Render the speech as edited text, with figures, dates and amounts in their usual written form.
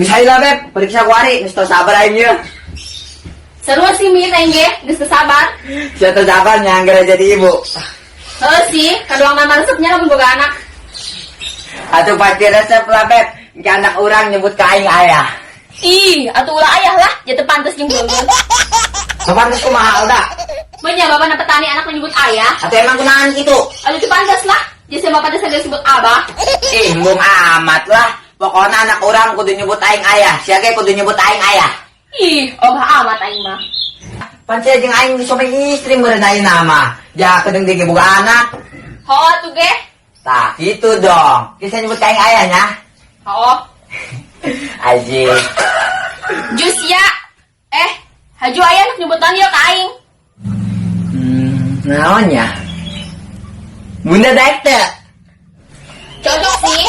Geus lah, Beb, periksa kuari, geus teu sabar aing ieu. Seru sih mir aing ge, geus teu sabar. Sia teu sabar nyanggera jadi ibu. Heuh sih, kaduang mah resepnya lamun boga anak. Atuh pasti resep lah, Beb. Engke anak urang nyebut ka aing ayah. Ih, atuh ulah ayah lah, jadi pantes jeung beungeut. Pantes kumaha udah? Menya bapak na petani anak menyebut ayah. Atau emang kunaon gitu? Atuh itu pantes lah. Jadi bapak teh sagala sebut abah. Ih, embung amat lah. Pokoknya anak urang kudu nyebut aing ayah. Sia ge kudu nyebut aing ayah. Ih, ogah amat aing mah. Pan sia jeung aing suami istri meureun ayeuna mah. Ja kedeung ge boga anak. Ho atuh ge. Tah, gitu dong. Bisa nyebut ka aing ayahnya. Ho. Aji. Jus ya. Eh, haju aya nak nyebutan ieu ka aing. Naon ya? Bunda daek teu? Cocok sih.